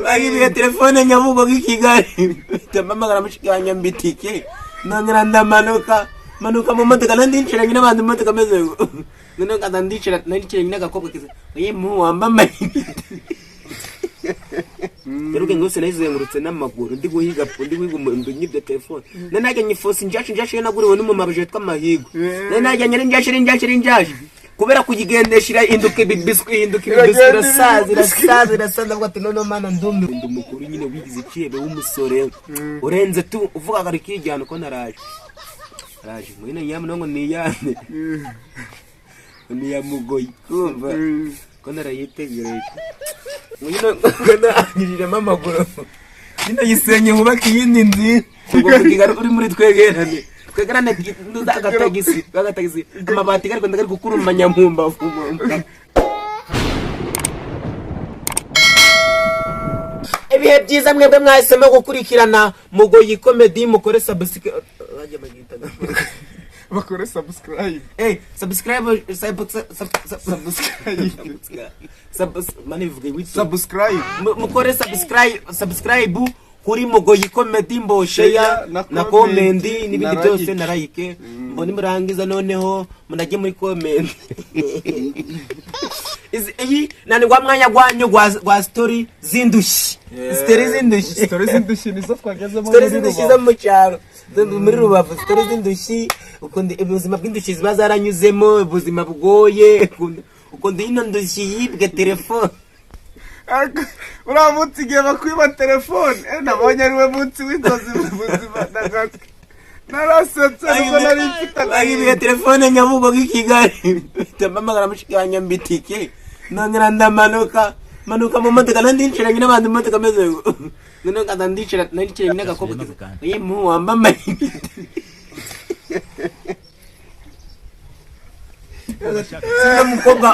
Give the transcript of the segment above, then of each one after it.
Bagibiye telefone Nyabugogo i Kigali, mpamagara mushiki wanjye mbitike, nongera ndamanuka, manuka mu modoka, nandi nicaranye n'abantu mu modoka meze, noneho nkaza ndicara, naricaranye n'agakobwa keza, mu wamba amayinite. Rero ubwenge bwose nayizengurutse n'amaguru, ndi guhiga umuntu nyibye telefone. Nari najyanye ifosi njashi njashi, yo naguriwe n'umumabije witwa Mahigo. Nari najyanye ari njashi, ari njashi, ari njashi, kubera kuyigendesha irahinduka ibibiswi, ihinduka ibibiswi, irasaza, irasaza, irasaza. Ndavuga ati: "Noneho Mana, ndumwe." Ndi umukuru nyine wigize iciyebe w'umusore urenze tu uvuga ngo arikijyana uko naraje araje mwene nyamuno ngo niyane niyamugoyi kumva ko narayitegereje nyine, narangijemo amaguru nyine, yisenye wubaka iyindi nzu. Ubwo Kigali uri muri twegerane, twegerane, agatagisi, agatagisi, amabati gari kwenda gari gukurumanya mu mbavu. Ibihe byiza mwebwe mwahisemo gukurikirana Mugoyi Comedy, mukore subscribe. Bakore subscribe. Subscribe, Subscribe. Mani bivuge wito. Subscribe. Mukore subscribe kuri Mugoyi Comedy, mbo share na na comment, comment n'ibindi na byose like. Na like. Mbo nimurangiza noneho munajye muri comment. Iyi nani gwa mwanya gwanyu gwa story z'indushyi, story z'indushyi. Story z'indushyi nizo twagezemo. Story muri z'indushyi zo Rubavu. mu cyaro, muri Rubavu, story z'indushyi, ukuntu ubuzima bw'indushyi ziba zaranyuzemo, ubuzima bugoye, ukuntu ino ndushyi yibwe telefone. Ariko uriya munsi igihe bakwiba telefone, nabonye ari we munsi w'inzozi mu buzima. Ndagatswe narasetse nubwo nari mfite Bagibiye agahinda. telefone Nyabugogo i Kigali, mpamagara mushiki wanjye mbitike, nongera ndamanuka, manuka mu modoka, nandi nicaranye n'abantu mu modoka meze, noneho nkaza ndicara, naricaranye n'agakobwa keza, mu wamba amayinite.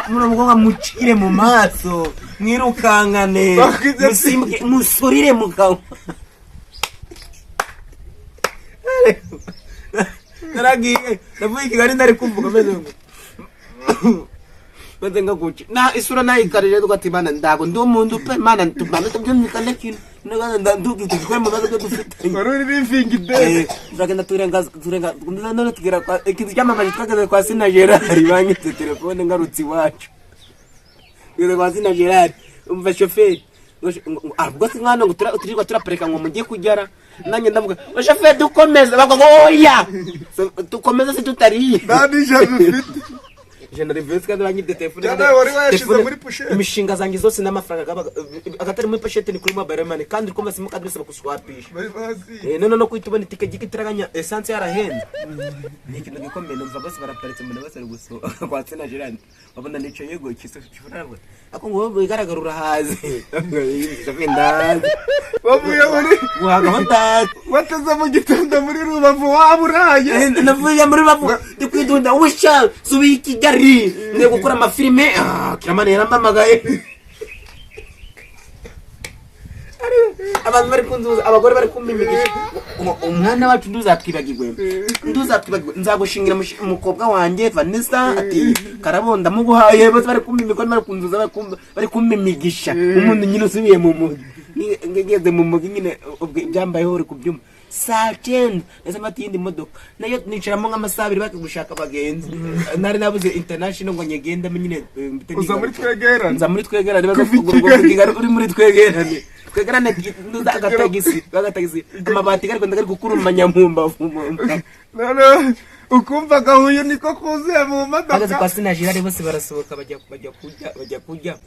Muno mukobwa mucire mu maso, mwirukankane, musimbuke, musurire mu kanwa. Naragiye, ndavuye i Kigali, ndari kumvuga meze ngo maze ngaguca na isura nayikarije ati: "Mana, ndago ndi umuntu pe, Mana, tumana tubyumvikane kintu ndugikora mu bibazo byo dufitanye." Wari uri living day. Turagenda, turenga, turenga, none tugera kwa ikintu cyamamaje. Twageze kwa Sina Gerard, banyitse telefone ngarutse iwacu. Tugeze kwa Sina Gerard, umva shoferi ngo: "Ubwo se mwana ngo turirwa turaparika ngo mujye kugera?" Nanjye ndavuga ngo: "Shoferi, dukomeze." Bavuga ngo: "Oya." So, dukomeze se tutariye? Nta n'ijana ufite. Ijana rivuze kandi banyibye telefone. Cyane wari wayashize Telefone- muri pochette. Imishinga zanjye zose n'amafaranga gabaga agatari muri pochette, ni kuri mobile money, kandi uri kumva simukadi bisaba guswapisha. Bari bazi. None no kuhita ubona itike ry'igitaraganya, essence yarahenze, ni ikintu gikomeye. Numva bose baraparitse, mbona bose bari gusohoka kwa Sina Gerard, babona nicaye yego kiso kifura, ako ngo wowe bigaragara urahaze. Ndahaze. Bavuye muri Guhaga ndahaze. Wateze mu gitondo muri Rubavu, waba uraye. Navuye muri Rubavu ndi kwidunda wisha, subiye i Kigali ngiye gukora amafilime. Kiramani yarampamagaye. Abantu bari kunzuza, abagore bari kumpa imigisha. Umwana wacu nduzatwibagirwe, nduzatwibagirwe, nzagushingira umukobwa wanjye Vanessa, ati: "Karabo, ndamuguhaye." Bose bari kumpa imikono, bari kunzuza, bari kumpa imigisha. Umuntu nyine usubiye mu mugi, ngeze mu mugi nyine, ubwo ibyambayeho uri kubyuma. Saa 9 nahise mfata iyindi modoka, nayo nicaramo nk'amasaha 2 bari gushaka abagenzi. Nari nabuze international ngo nyigendemo nyine, mpite Uza muri nigaruka. twegerane. Nza muri twegerane, baza Kuva i kugura Kigali. Kigali uri muri twegerane, twegerane, agatagisi, agatagisi, amabati gari kwenda gari gukurumanya mu mbavu. Noneho ukumva agahuye niko kuzuye mu Bageze modoka. kwa Sina Gerard, bose barasohoka, bajya kurya,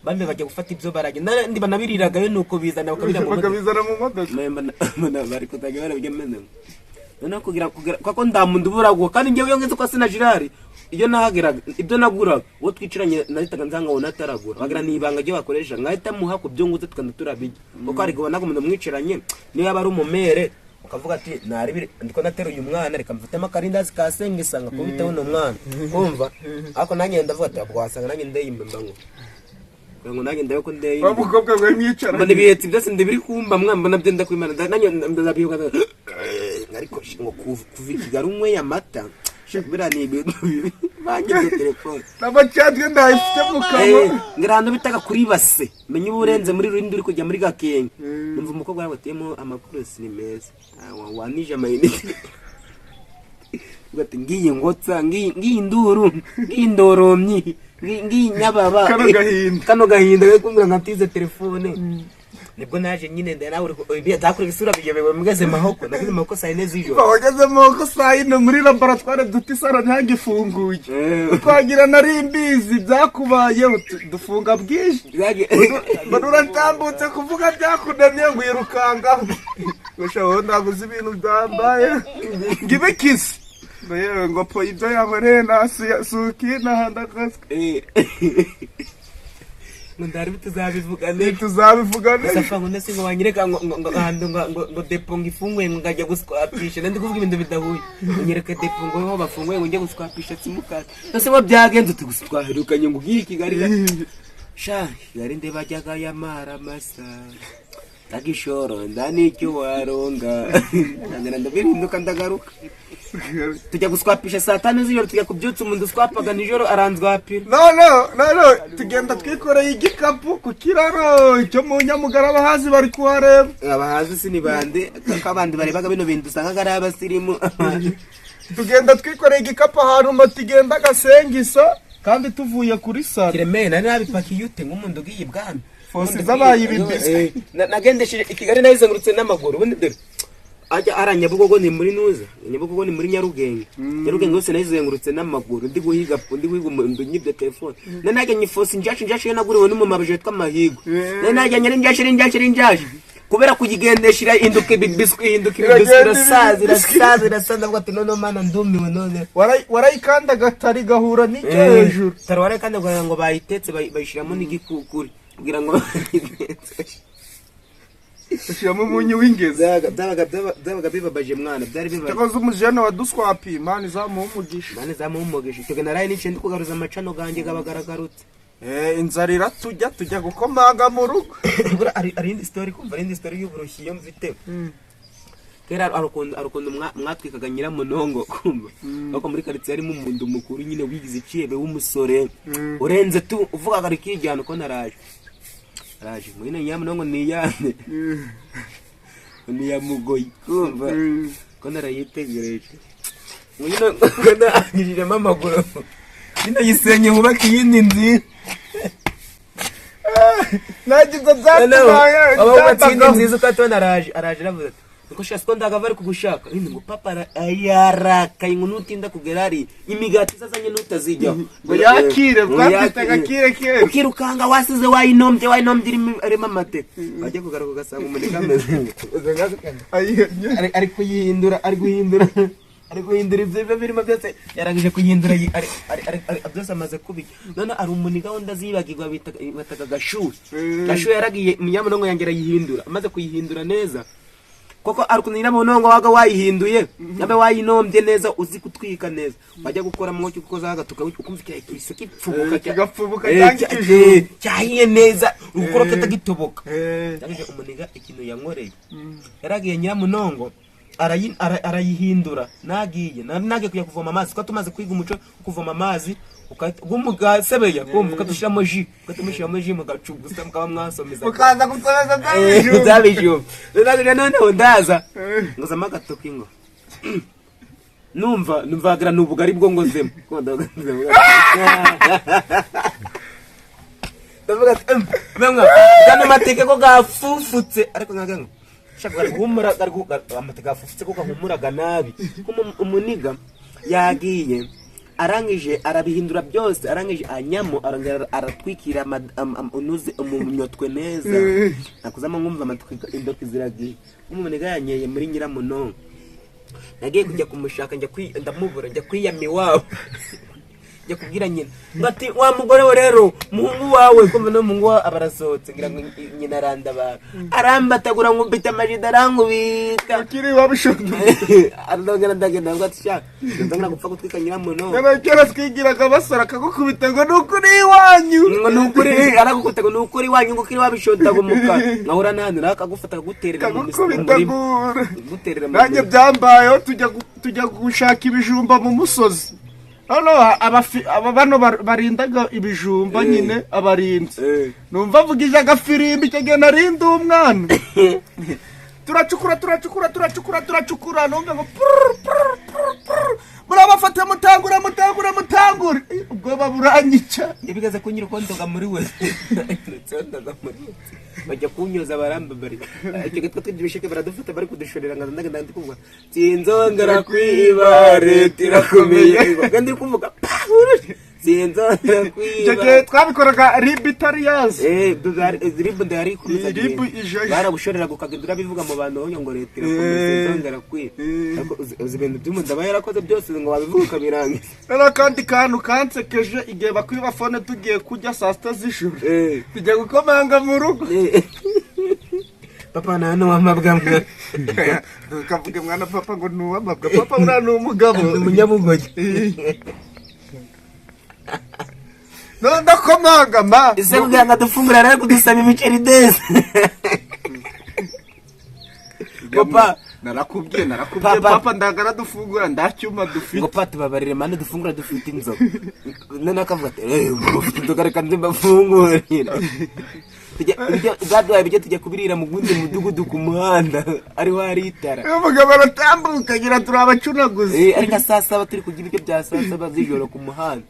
bamwe bajya gufata ibyo barajya, nandi banabiriragayo, nuko bizana bakabira mu modoka. Bakabizana mu modoka. Mbona bari kuzajya barabirya meze noneho kugira kuko ndamuntu uburaguha. Kandi njyewe iyo ngeze kwa Sina Gerard, iyo nahageraga, ibyo naguraga uwo twicaranye nahitaga nsanga ngo nataragura, bagira ni ibanga ryo bakoresha, nkahita muha ku byo nguze, tukanda turabirya, kuko hari igihe ubonaga umuntu mwicaranye, niyo yaba ari umumere, ukavuga ati: "Naribire ndiko nateruye umwana, reka mfatemo akarindazi ka sengisa ngakubiteho uno mwana." Kumva ariko nanjye ndavuga ati: "Ubwo wasanga nanjye ndeyimba ngo kugira ngo nanjye ndabe ko ndeyimba." Wa mukobwa mwe mwicaranye. Mbona ibihetse byose ndibiri kumba mwa, mbona byenda kwimana nanjye ndabibuka, ariko ngo kuva i Kigali unyweye amata, biriya ni ibintu bibi. Banyibye telefone. N'amacandwe ndayifite mu kanwa. Ngira ahantu bitaga kuri base, menya uba urenze muri Rurindi uri kujya muri Gakenke, numva umukobwa yabateyemo amakurusi ni meza. Wanije amayinite. Uvuga ati ngiyi ngotsa, ngiyi induru, ngiyi indoromyi, ngiyi nyababa. Kano gahinda. Kano gahinda we kumbwira nka ntize telefone. Nibwo naje nyine ndanawe ndakora isura biyobewe, mugeze mahoko, nageze mahoko saa 4 z'ijoro. Wagezemo ko saa 4 muri laboratware duta isaro ntagifunguye, twagira nari mbizi byakubayeho, dufunga bwije. Mbona uratambutse kuvuga byakunaniye ngo yirukangaho gusa wowe ntabwo uzi ibintu byambaye ngo ibikize ngo yewe ngo po ibyo yankoreye nasuki n'ahandi akaswe. Ngo ndari tuzabivuga neza. Tuzabivuga neza. Gusa ngo ndetse ngo wanyereka ngo ahantu ngo depo ngo ifunguye ngo ngajya guswapisha, nandi kuvuga ibintu bidahuye, ngo nyereke depo ngo aho bafunguye ngo njye guswapisha simukadi. Ndetse ngo byagenze uti gusa twaherukanye ngo ugiye i Kigali, sha Kigali ndebajyaga yamara masa ndagishoro ndanicyo waronga, ndagenda ndabihinduka ndagaruka, tujya guswapisha saa 5 z'ijoro, tujya kubyutsa umuntu uswapaga nijoro aranzwapira. No, tugenda twikoreye igikapu ku kiraro cyo mu Nyamugara, abahazi bari kuhareba. Abahazi si ni bande ko abandi barebaga bino bintu usanga ari abasirimu? Tugenda twikoreye igikapu ahantu moto igenda agasengisa kandi tuvuye kuri saro. Kiremeye nari nabipakiye ute nk'umuntu ugiye ibwami. Fosi zabaye ibibiswi. Nagendesheje i Kigali nayizengurutse n'amaguru. Ubundi dore ajya ara Nyabugogo ni muri nuza, Nyabugogo ni muri Nyarugenge. Nyarugenge yose nayizengurutse n'amaguru ndi guhiga umuntu nyibye telefone. Nari najyanye ifosi njashi njashi yo naguriwe n'umumabije witwa Mahigo. Nari najyanye ari njashi, ari njashi, ari njashi, kubera kuyigendesha irahinduka ibibiswi, ihinduka ibibiswi. Iragenda. Irasaza. Ibibiswi. Irasaza, irasaza, ndavuga ati none mana ndumiwe none. Warayikandaga tari gahura n'icyo hejuru. Tari warayikanda kugira ngo bayitetse, bayishyiramo n'igikukuri kugira ngo bayitetse. Ushyiramo umunyu w'ingezi. Byabaga bibabaje mwana, byari bibabaje. Cyakoze umujene waduswapiye, Imana izamuha umugisha. Mane zamuhumugisha. Icyo gihe naraye nicaye ndi kugaruza amacano ganjye gaba garagarutse. Inzara iratujya, tujya gukomanga mu rugo. Buriya hari indi story, kumva ari indi story y'uburushyi iyo mfite. Kera hari ukuntu mwatwikaga nyiramunongo, kumva ariko muri karitsiye harimo umuntu mukuru nyine wigize iciyebe w'umusore urenze tu uvugaga ari kijyana uko naraje araje muri ino nyiramunongo ni iyande ni iya Mugoyi, kumva ko narayitegereje ngo nyine ngo narangijemo amaguru nyine yisenye wubake iyindi nzu. Nagize byatubaye. Aba wubatse iyindi nziza ukatubona araje araje aravuze ati niko shasi ko ndaga bari kugushaka nyine ngo papa yarakaye ngo nutinda kugera hari imigati izazanye n'utazijyaho. Ngo yakire. Ngo Twafitaga yakire. kire kera. Ukirukanga wasize wayinombye irimo amate, wajya kugaruka ugasanga umuntu ameze ari kuyihindura, ari guhindura ibyo biba birimo byose, yarangije kuyihindura byose amaze kubirya. None ari umuniga wundi azibagirwa bitaga Gashuhe. Gashuhe yaragiye munyamunongo yanjye arayihindura, amaze kuyihindura neza koko ari ukuntu nyiramunongo waga wayihinduye nabe wayinombye neza, uzi gutwika neza, wajya gukora mwo cyo ukoza agatuka ukumva ikirahise gipfubuka. Kigapfubuka cyangwa ikijumba. Cyahiye neza ugukora kitagitoboka. Yarangije umuniga ikintu yankoreye, yaragiye nyiramunongo arayihindura, nagiye kujya kuvoma amazi kuko tumaze kwiga umuco wo kuvoma amazi bw'umugasebeya, kumva ukadushiramo ji, ukatumushyiramo ji mugacugusa mukaba mwasomeza. Mukaza gusomeza bya bijumba. Bya bijumba. Rero noneho ndaza ngozamo agatoki ngo numva wagira ni ubugari bwo ngozemo. Ndavuga ati "Bamwe gano mateke ko gafufutse," ariko nkaga ngo shaka gari guhumura amateke gafufutse ko gahumuraga nabi. Ko umuniga yagiye arangije arabihindura byose, arangije anyamo, arongera aratwikira unuze umunyotwe neza, nakuzamo nkumva amatwi indoki ziragiye. Umuniga yanyeye muri nyiramunongo, nagiye kujya kumushaka njya ndamubura, njya kwiyama iwabo, njya kubwira nyina ngo ati wa mugore we rero muhungu wawe, kumva no muhungu wawe aba arasohotse, ngira ngo nyina arandabara, arambatagura nkubita amajida arankubita. Ukiri wabishonda. Arongera ndagenda ngo ati sha ndongera gupfa gutwika nyiramunongo. Kera twigiraga basora akagukubita ngo ni ukuri iwanyu. Ngo ni ukuri, aragukubita ngo ni ukuri iwanyu, ngo ukiri wabishondaga umukara nkahura nani akagufata akaguterera mu akagukubita murima. Gura. Guterera mu Nanjye murima. byambayeho, tujya gushaka ibijumba mu musozi. Noneho aba bano barindaga ibijumba nyine, abarinzi, numva avugije agafirimbi. Icyo gihe narinda umwana, turacukura, turacukura, turacukura, turacukura, numva ngo purr, purr, purr, purr. Murabafate, mutangure, mutangure, mutangure. Ubwoba buranyica. Iyo bigeze kunyira uko ndoga muri we, ndoga muri we, bajya kunyoza, barambabarira. Icyo gitwa tw'ibisheke baradufata, bari kudushorera, nkaza ndagenda ndi kuvuga: "Sinzongera kwiba, leta irakomeye." Ubwo ndi kuvuga: "Sinzongera Icyo kwiba." gihe twabikoraga RIB itariyazi. RIB ndayari ikomeza. RIB ijeje. Baragushoreraga ukagenda urabivuga mu bantu wowe ngo leta irakomeza, sinzongera kwiba. Ariko uzi ibintu by'umuntu aba yarakoze byose ngo wabivuga ukabirangiza. Noneho akandi kantu kansekeje, igihe bakwiba phone tugiye kurya saa 6 z'ijoro, tujya gukomanga mu rugo. Papa, nta n'uwamabwa mwe. Tukavuga mwana papa ngo ni uwamabwa, papa buriya ni umugabo. Ni umunyabugoyi. None ndakomanga ma. Ese kugira ngo adufungure rero kudusaba ibiceri desi, papa? Narakubwiye, narakubwiye. Papa. Papa ndagara dufungura, nda cyuma dufite. Ngo pa, tubabarire mane, dufungura dufite inzoga. None akavuga ati: "Eh, mufite inzoga, reka nze mbafungurire." Ibyo baduhaye, ibyo tujya kubirira mu gundi mudugudu ku muhanda ariho hari itara. Uyu mugabo aratambuka agira turi abacunaguzi. Ari nka saa 7 turi kurya ibiryo bya saa 7 z'ijoro ku muhanda,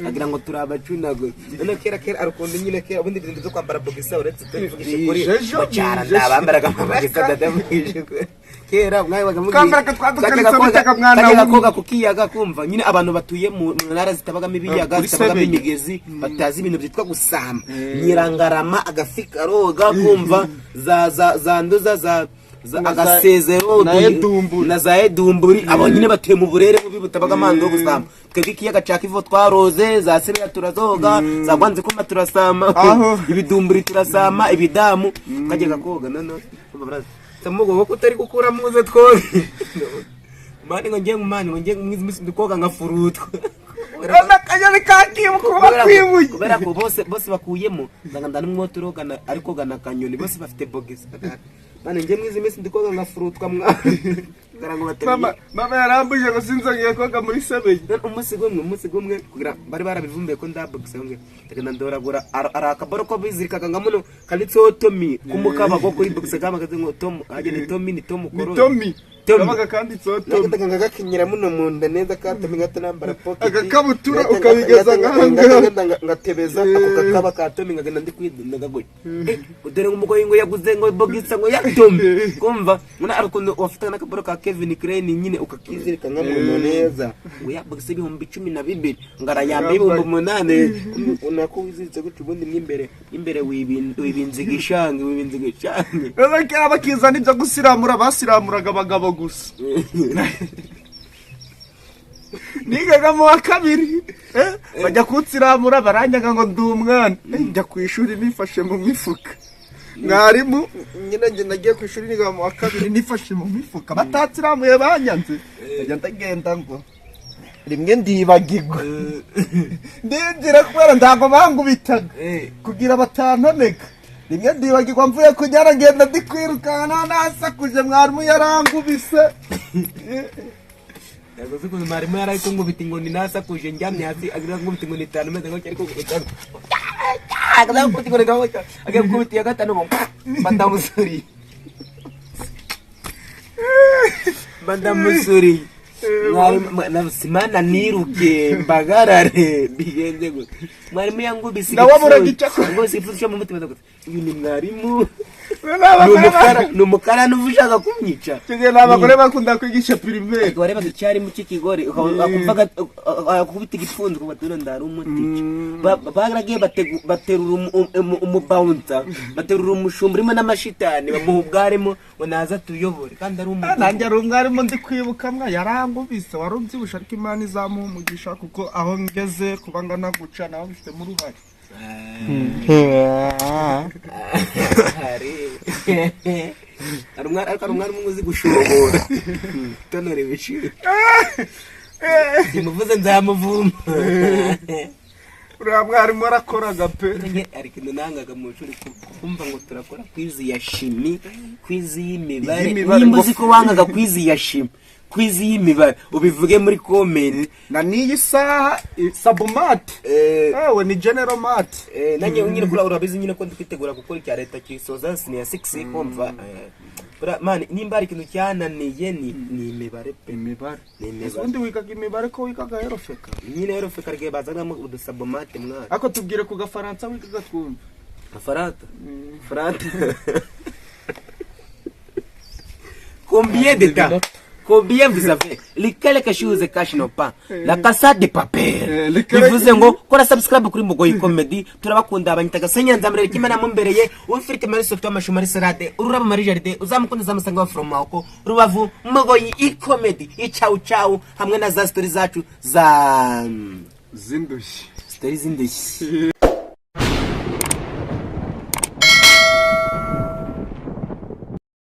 agira ngo turi abacunaguzi. None kera kera arukuntu nyine, kera ubundi ibintu byo kwambara bogisa, uretse tubivugishe kuri Ijejo, mu cyaro, ijejo. ndabambaraga amabogisa, ndadavugije kuri kera mwabaga mugiye Twambaraga twa dukariso twajyaga koga- bitaga mwana twajyaga w'umuntu. koga ku kiyaga, kumva nyine abantu batuye mu ntara zitabagamo ibiyaga, Kuri zitabagamo Sebenya. imigezi, batazi ibintu byitwa gusamba Nyirangarama, agafi karoga, kumva za nduza za Na agasezero na Edumburi. Na za Edumburi. Abo nyine batuye mu burere bubi butabaga amazi yo gusamba. Twebwe ikiyaga ca Kivu twaroze, za Sebeya turazoga, za Gwanzikoma turasama, Aho. ibidumburi turasama, ibidamu kajyaga koga. Noneho samugo wo kutari gukuramo uze twoge mani, ngo ngiye mani, ngo ngiye mwizi ndi koga nkafurutwa. None akanyoni kakibuka kuba kwibuye. Kubera ko bose bakuyemo ndanga ndanumwe turogana ariko gana akanyoni, bose bafite bogisi. Mani, ngiye mwizi minsi ndi koga nkafurutwa mwa kugira ngo Mama, batamenya. mama yarambuje ngo sinzongeye koga muri Sebeye. None umunsi gumwe kugira bari barabivumbuye ko ndabogisa, nge ndagenda ndoragura ari akaboro ko bizirikaga nga muno kanditseho Tommy kumukaba ko kuri bogisa kamagaze ngo Tom hajya ni Tommy, ni Tom Ni Koroni. Tommy. Tommy. Kabaga kanditseho Tommy. Nagendaga ngagakenyera muno mu nda neza ka Tommy, ngato nambara pocket. Agakabutura ukabigeza nk'aha ngaha. Ngatebeza ako kakaba ka Tommy, ngagenda ndi kwidunda gutya. Dore ngo umugore ngo yaguze ngo bogisa ngo ya Tommy, kumva muna ari ukuntu wafata n'akaboro ka Kevin Klein nyine ukakizirika nka muno neza, ngo ya bogisa 12,000, ngo arayambaye 8000, nako wiziritse gutya, ubundi mw'imbere wibinze igishange, wibinze igishange. None kera bakizana ibyo gusiramura, basiramuraga abagabo gusa. Nigaga mu wa kabiri, bajya kunsiramura baranyaga ngo ndi umwana. Njya ku ishuri nifashe mu mifuka, mwarimu nyine njye nagiye ku ishuri niga mu wa kabiri nifashe mu mifuka, batansiramuye banyanze. Ndajya ndagenda ngo rimwe ndibagirwa, ndinjira kubera ntabwo bangubitaga kugira batantoneka. Rimwe ndibagirwa mvuye kunyara, ngenda ndi kwirukanka nasakuje, mwarimu yarangubise. Ntabwo uzi ukuntu mwarimu yari ari kunkubita inkoni nasakuje ndyamye hasi, agira nkubita inkoni itanu meze nk'aho ari kunkubita, akaza gukubita inkoni gahoro, agiye gukubita iya gatanu ngo mba ndamusuriye, mba ndamusuriye. Mwarimu simana niruke mbagarare bigenze gute, mwarimu yangubise Nawe aburaga icyo akora. Yangubise igipfunsi cyo mu mutima, ndavuga uyu ni mwarimu N'abagore ni umukara, ni umukara n'uva ushaka kumwica. Icyo gihe ni abagore bakunda kwigisha primaire. Warebaga icyarimu cy'ikigore wakumvaga akubita igipfunsi ukavuga ati ndari umutica. Baragiye baterura umubawunsa, baterura umushumba urimo n'amashitani, bamuha ubwarimu ngo naza atuyobore kandi ari umuntu. Nanjye ari umwarimu ndi kwibuka mwa yarangubise, wari ubyibushye, ariko Imana izamuha umugisha kuko aho ngeze kuba ngana guca nawe bifitemo uruhare. Hari ariko hari umwarimu uzi gushobora tonora ibishiro, simuvuze nzamuvuma. Uriya mwarimu arakoraga pe. Nanjye hari ikintu nangaga mu ishuri, kumva ngo turakora quiz ya chimie, quiz y'imibare. Y'imibare. Nimba Ngo uzi ko wangaga quiz ya chimie, quiz y'imibare, ubivuge muri comment. Na n'iyi saha sub-math, ewe ni general math. Nanjye nyine kuri urabizi nyine ko ndi kwitegura gukora icya leta kisoza senior 6, kumva man, nimba hari ikintu cyananiye ni imibare pe. Imibare. Ni imibare. Ese ubundi wigaga imibare ko wigaga RFK? Nyine rero fe karige bazanamo udusub-math, mwana. Ariko tubwire ku gafaransa wigaga twumva. Farata farata, combien de temps, combien vous avez les quelque chose cache non pas la casa de papel? Bivuze ngo kora subscribe kuri Mugoyi Comedy. Turabakunda. Abanyitaga Senyanzamurere kimana mumbereye ufite mari soft, amashu mari salade, ururabo mari jardin, uzamukunda uzamusanga wa from Mako Rubavu. Mugoyi i Comedy, icawu cawu, hamwe na za story zacu za Zindushye. Story z'indushyi.